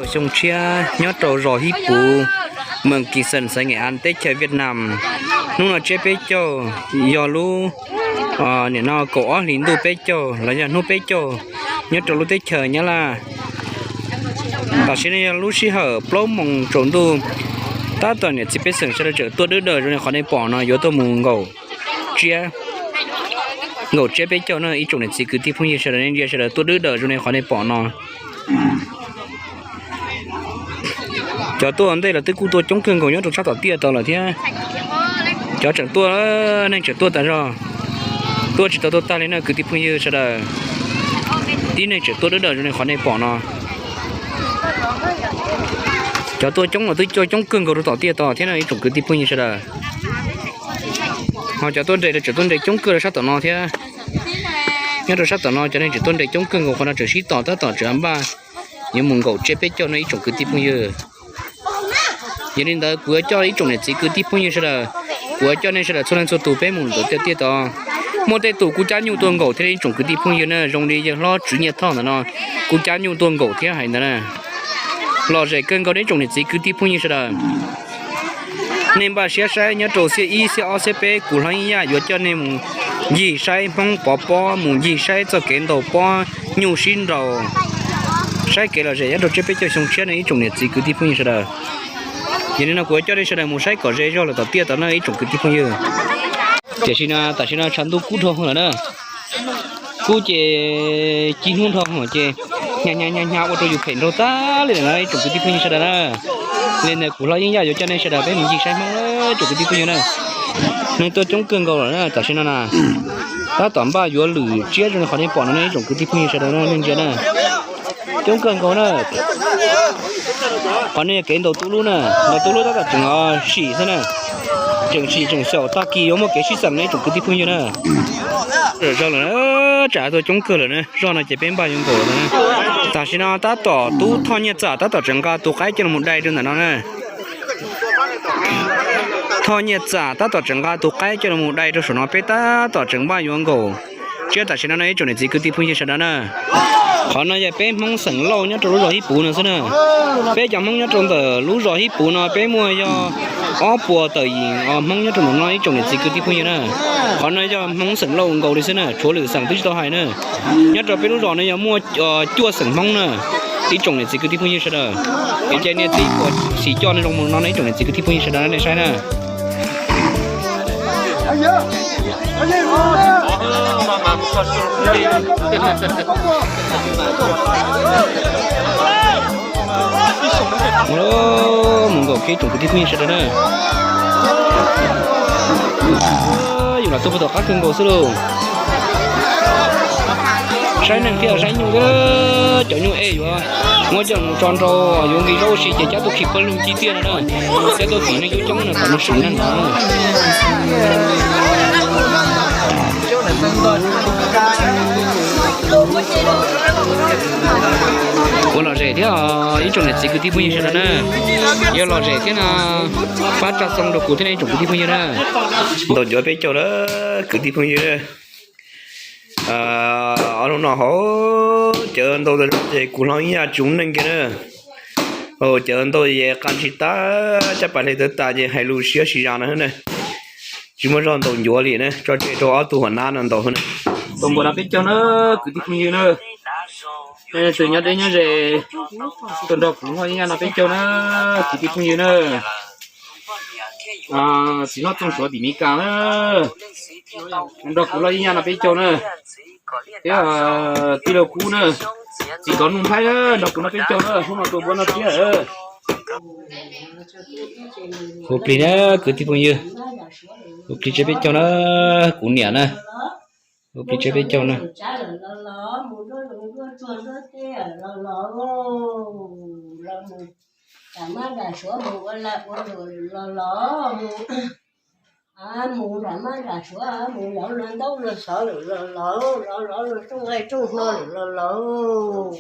Xyoo tshiab nyob rau zos Hib Puv, moos Kis Xees, xeev Nes As, teb chaws Viaj Nam. Hnub no tsiab peb caug, yog lub, nim no kaum ob hlis ntuj peb caug los yog hnub peb caug nyob rau lub teb chaws Nyab Laj. Tam sim no yog lub sij hawm plaub moos tsaus ntuj, tab tom niam txiv pej xeem sawv daws tseem tuaj dwb daws zoo li qhov nej pom no yuav tuaj mus nkaum tsiab, nkaum tsiab peb caug na ib tsoom niam txiv kwv tij phooj ywg sawv daws, nej ntsia sawv daws tuaj dwb daws zoo li qhov nej pom no. Cov tuaj ntej los twb kuj tuaj coob kawg nkaus nyob rau sab tom tiaj tau lawm thiab. Cov tseem tuaj, neeg tseem tuaj tas zog, tuaj tsis tau tuaj tag li na kwv tij phooj ywg sawv daws. Tib neeg tseem tuaj dawb daws zoo li qhov nej pom no. Cov tuaj coob los twb coob kawg nkaus rau tom tiaj tau thiab na ib tsoom kwv tij phooj ywg sawv daws. Ho cov tuaj nres los tseem tuaj nres coob kawg rau sab tom no thiab. Nyob rau sab tom no cov neeg tseem tuaj nres coob kawg nkaus, qhov no tseem sib tos tab tom tseem npaj yuav mus nkaum tsiab peb caug no ib tsoom kwv tij phooj ywg. Yog li ntawd kuv yuav coj ib tsoom niam txiv kwv tij phooj ywg sawv daws, kuv yuav coj nej sawv daws txhua leej txhua tus peb mus tom tiaj tau. Muaj tej tus kuj cab nyuj tuaj nkaum thiab ib tsoom kwv tij phooj ywg na, zoo li yawg hlob Tswv Nyiaj Thoj ntawm no kuj cab nyuj tuaj nkaum thiab hais ntawd na. Lom zem kawg nkaus ib tsoom niam txiv kwv tij phooj ywg sawv daws. Nej npaj siab saib nyob rau xiab ib xiab ob xiab peb kuv hlob Yeej Yaj yuav coj nej mus ncig saib Hmoob pov pob, mus ncig saib txoj kev ntaus pob nyuj sib nraus, saib kev lom zem nyob rau tsiab peb caug xyoo tshiab no ib tsoom niam txiv kwv tij phooj ywg sawv daws. Yog li no kuv yuav coj nej sawv daws mus saib kom ze zog lawm tom tiaj tau na ib tsoom kwv tij phooj ywg. Tiam sis no tam sim no tshav ntuj kub dhau lawm na, kub ces ci hnub dhau ces hnyav hnyav hnyav ua rau yus phem nraug tag li lawm na ib tsoom kwv tij phooj ywg sawv daws na. Li ntawd kuv hlob Yeej Yaj yuav coj nej sawv daws peb mus ncig saib Hmoob ib tsoom kwv tij phooj ywg na. Neeg tuaj coob kawg nkaus lawm na tam sim no na, tab tom npaj yuav lwm tsiab zoo li qhov nej pom no ne ib tsoom kwv tij phooj ywg sawv daws na, nej ntsia na. Coob kawg nkaus na. Qhov no yog kev ntaus tub lub na, ntaus tub lub tab tom tseem sim xwb na, tseem sim tseem xyaum, tag kis yuav muaj kev sib xeem ne ib tsoom kwv tij phooj ywg na. Zog lawm, tsam tuaj coob kawg lawm na, zog no ces peb npaj yuav nkaum lawm na. Tam sim no tab tom tub Thoj Nyiaj Txam tab tom tseem nqa tus qaib coj los dai rau ntawm no na. Thoj Nyiaj Txam tab tom tseem nqa tus qaib coj los dai rau saum no, peb tab tom tseem npaj yuav nkaum tsiab tam sim no no ib tsoom niam txiv kwv tij phooj ywg sawv daws na. Qhov no yog peb Hmoob xeem Lauj nyob rau lub zos Hib Puv no xwb na. Peb cov Hmoob nyob rau ntawm lub zos Hib Puv no peb muaj yog ob puas tawm yim Hmoob nyob rau ntawm no ib tsoom niam txiv kwv tij phooj ywg na. Qhov no yog Hmoob xeem Lauj nkaus li xwb na, tshuav lwm xeem twb tsis tau hais na. Nyob rau peb lub zos no yog muaj cuaj xeem Hmoob na, ib tsoom niam txiv kwv tij phooj ywg sawv daws. Kev cai niaj txiv puas xim coj no zoo mus no ib tsoom niam txiv kwv tij phooj ywg sawv daws nej saib na. Mus nkaum kiag tsoom kwv tij phooj ywg sawv daws na. Yus lam tuaj puag tom qab kawg nkaus xwb lauj. Saib neeg thiab saib nyuj thiab, cov nyuj ej yuav muab coj mus tso nrau, yuav nqi zaub ua si ces cab tuaj khi pawg lug ci tiaj no na. Cab tuaj khi neeg coob coob no kom nws sim neeg no. Ua lom zem thiab ib tsoom niam txiv kwv tij phooj ywg sawv daws na. Yog lom zem thiab no, pab tsa xoo rau kuv thiab ne ib tsoom kwv tij phooj ywg na. Ntaus ncuav peb caug lawm kwv tij phooj ywg. Ob hnub no hauv cawv ntau tas zog ces kuv hlob Yeej Yaj tsis ua neej kiag na. Cawv ntau ces qa ntsis tas, caj pas hle tawv tas ces hais lus siab sib zas no xwb na. Tsis muaj zog ntaus ncuav li na, tso tseg rau ob tug huam nab no ntaus xwb na. Ntaus ncuav no peb caug na kwv tij phooj ywg na. Tus nyob deb nyob ze tuaj nrog kuv hlob Yeej Yaj no peb caug na kwv tij phooj ywg na. Txiv hlob Txooj Suav tim Mes Kas na, nrog kuv hlob Yeej Yaj no peb caug na. Thiab tij laug Kub na, txiv kov Nuj Nplhaib na, nrog kuv no peb caug na, hnub no tua npua noj tsiab. Hu plig na kwv tij phooj ywg, hu plig tsiab peb caug na, kuv niam na, hu plig tsiab peb caug na. Mus nram mab nram suav mus ua lag ua luam lawm los los, mus nram mab nram suav mus lov luag ntaub luag xov lawm los los, lov lov luag rooj nqaij rooj hno lawm los los.